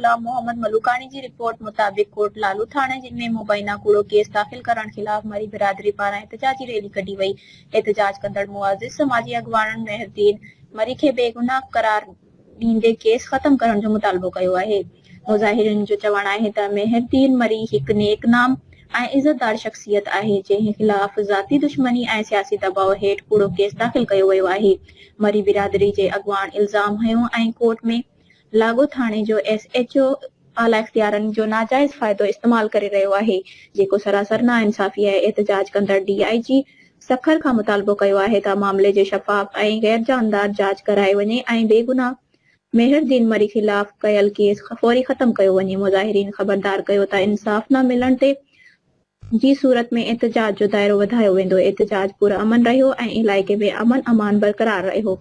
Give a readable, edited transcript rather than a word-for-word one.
غلام محمد ملوڪاڻي جي رپورٽ مطابق ڪوٽ لالو ٿاڻي ۾ مبينا ڪوڙو ڪيس داخل ڪرڻ خلاف مري برادري پاران احتجاجي ريلي ڪڍي وئي. احتجاج ڪندڙ معزز سماجي اڳواڻن مهردين مري کي بيگناهه قرار ڏيندي ڪيس ختم ڪرڻ جو مطالبو ڪيو آهي. مظاهرين جو چوڻ آهي ته مهردين مري هڪ نيڪ نام ۽ عزتدار شخصيت آهي، جنهن خلاف ذاتي دشمني ۽ سياسي دٻاء هيٺ ڪوڙو ڪيس داخل ڪيو ويو آهي. مري برادري جي اڳواڻ الزام هنيو ۽ ڪورٽ ۾ لاڳو ٿاڻي جو ايس ايڇ او اعليٰ اختيارن جو ناجائز فائدو استعمال ڪري رهيو آهي، جيڪو سراسر ناانصافي آهي. احتجاج ڪندڙ ڊي I جي سکر کان مطالبو ڪيو آهي ته معاملي جي شفاف ۽ غيرجانبدار جاچ ڪرائي وڃي ۽ بيگناهه مهر الدين مري خلاف ڪيل ڪيس فوري ختم ڪيو وڃي. مظاهرين خبردار ڪيو ته انصاف نه ملڻ تي جي صورت ۾ احتجاج جو دائرو وڌايو ويندو. احتجاج پرامن رهيو ۽ علائقي ۾ امن امان برقرار رهيو.